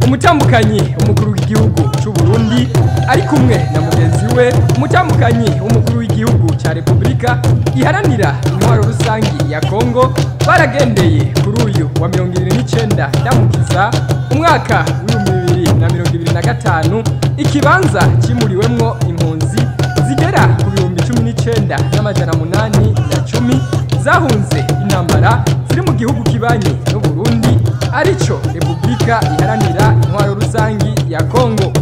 Umutambukanyi umukuru w'igihugu c'u Burundi ari kumwe na mugenzi we umutambukanyi umukuru w'igihugu ca Republika Iharanira Intwaro Rusangi ya Kongo baragendeye kuri uyu wa 29 Ndamukiza umwaka w'2025 ikibanza kimuriwemwo impunzi zigera ku 19,810 zahunze intambara ziri mu gihugu kibanyi n'u Burundi, arico Republika Iharanira Intwaro Rusangi ya Kongo.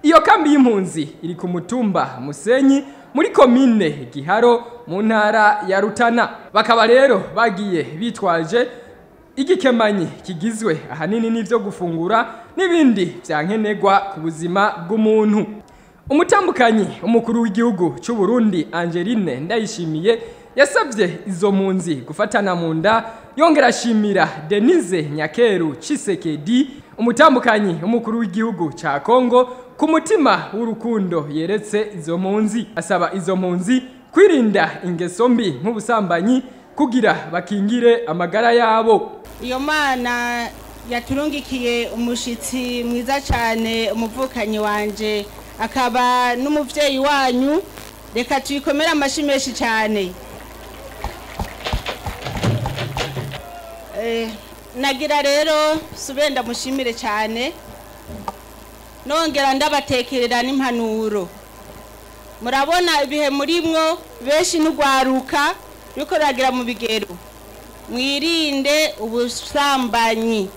Iyo kambi y'impunzi iri ku mutumba Musenyi muri komine Giharo mu ntara ya Rutana. Bakaba rero bagiye bitwaje igikemanyi kigizwe ahanini n'ivyo gufungura n'ibindi vyankenerwa ku buzima bw'umuntu. Umutambukanyi umukuru w'igihugu c'u Burundi Angeline Ndayishimiye yasavye izo mpunzi gufatana mu nda, yongera ashimira Denise Nyakeru Tshisekedi umutambukanyi umukuru w'igihugu ca Kongo ku mutima w'urukundo yeretse izo mpunzi. Asaba izo mpunzi kwirinda ingeso mbi nk'ubusambanyi kugira bakingire amagara yabo. Iyo Mana yaturungikiye umushitsi mwiza cyane, umuvukanyi wanje akaba n'umuvyeyi wanyu, reka tuyikomere amashi menshi cyane. Nagira rero subenda mushimire cyane, nongera ndabatekerera n'impanuro. Murabona ibihe murimwo benshi n'ugwaruka yuko ragira mu bigero, mwirinde ubusambanyi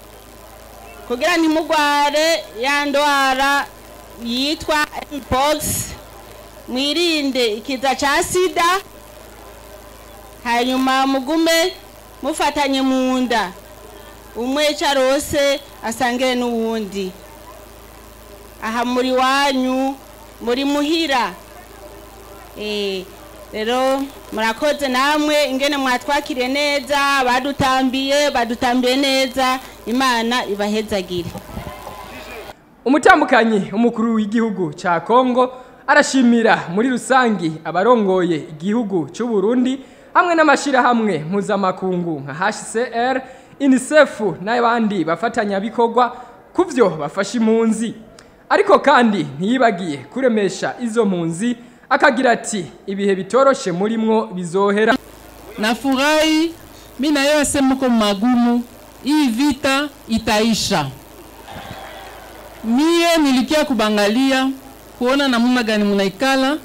kugira ntimugware ya ndwara yitwa mpox, mwirinde ikiza ca sida, hanyuma mugume mufatanye mu nda, umwe carose asangire n'uwundi. Aha muri wanyu muri muhira. Rero murakoze namwe ingene mwatwakiriye neza, badutambiye neza, Imana ibahezagire. Umutambukanyi umukuru w'igihugu ca Kongo arashimira muri rusangi abarongoye igihugu c'u Burundi hamwe n'amashirahamwe mpuzamakungu nka HCR, UNICEF n'abandi bafatanyabikorwa kuvyo bafasha impunzi. Ariko kandi ntiyibagiye kuremesha izo mpunzi akagira ati ibihe bitoroshe murimwo bizohera. Nafurahi mimi na yeye muko magumu, hii vita itaisha. Mie nilikia kubangalia kuona namna gani munaikala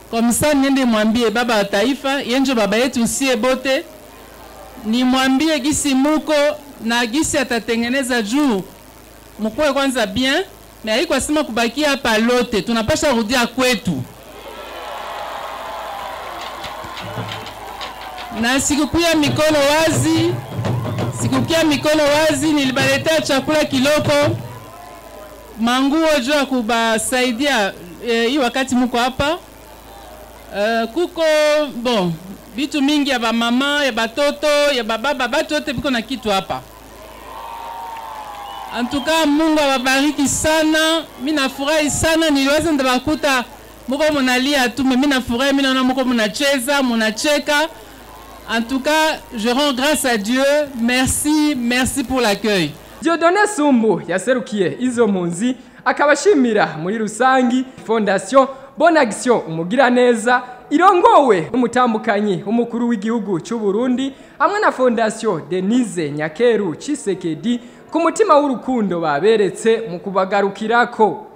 kwa msa, niende mwambie baba wa taifa yenjo baba yetu nsie bote, nimwambie gisi muko na gisi atatengeneza juu mukue kwanza bien. Na hii kwa sima kubakia hapa lote, tunapasha rudia kwetu. Na sikukuya mikono wazi, sikukuya mikono wazi, nilibaletea chakula kiloko, manguo juu ya kubasaidia hii wakati muko hapa. Kuko bon, vitu mingi ya ba mama, ya batoto, ya bababa, batu wote biko na kitu hapa. En tout cas, Mungu awabariki sana. Mimi nafurahi sana, niliweza ndabakuta muko munalia tu, mimi nafurahi, mimi naona muko munacheza, munacheka. En tout cas, je rends grâce à Dieu. Merci, merci pour l'accueil. Dieudonné Sumbu yaserukiye izo mpunzi akabashimira muri rusangi Fondation Bonne Action Umugiraneza irongowe n'umutambukanyi umukuru w'igihugu c'u Burundi hamwe na Fondation Denise Nyakeru Tshisekedi ku mutima w'urukundo baberetse mu kubagarukirako.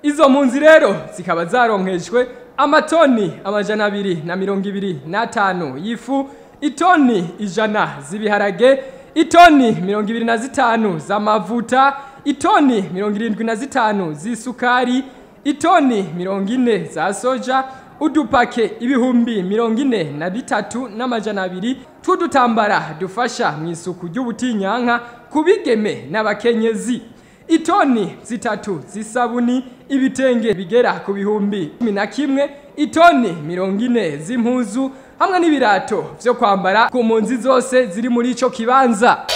Izo mpunzi rero zikaba zaronkejwe amatoni 225 y'ifu, itoni 100 z'ibiharage, itoni 25 z'amavuta, itoni 75 z'isukari, itoni 40 za soja, udupake 43,200 tw'udutambara dufasha mu isuku ry'ubutinyanka ku bigeme n'abakenyezi, itoni 3 z'isabuni, ibitenge bigera ku 11,000, itoni 40 z'impuzu hamwe n'ibirato vyo kwambara ku mpunzi zose ziri muri ico kibanza.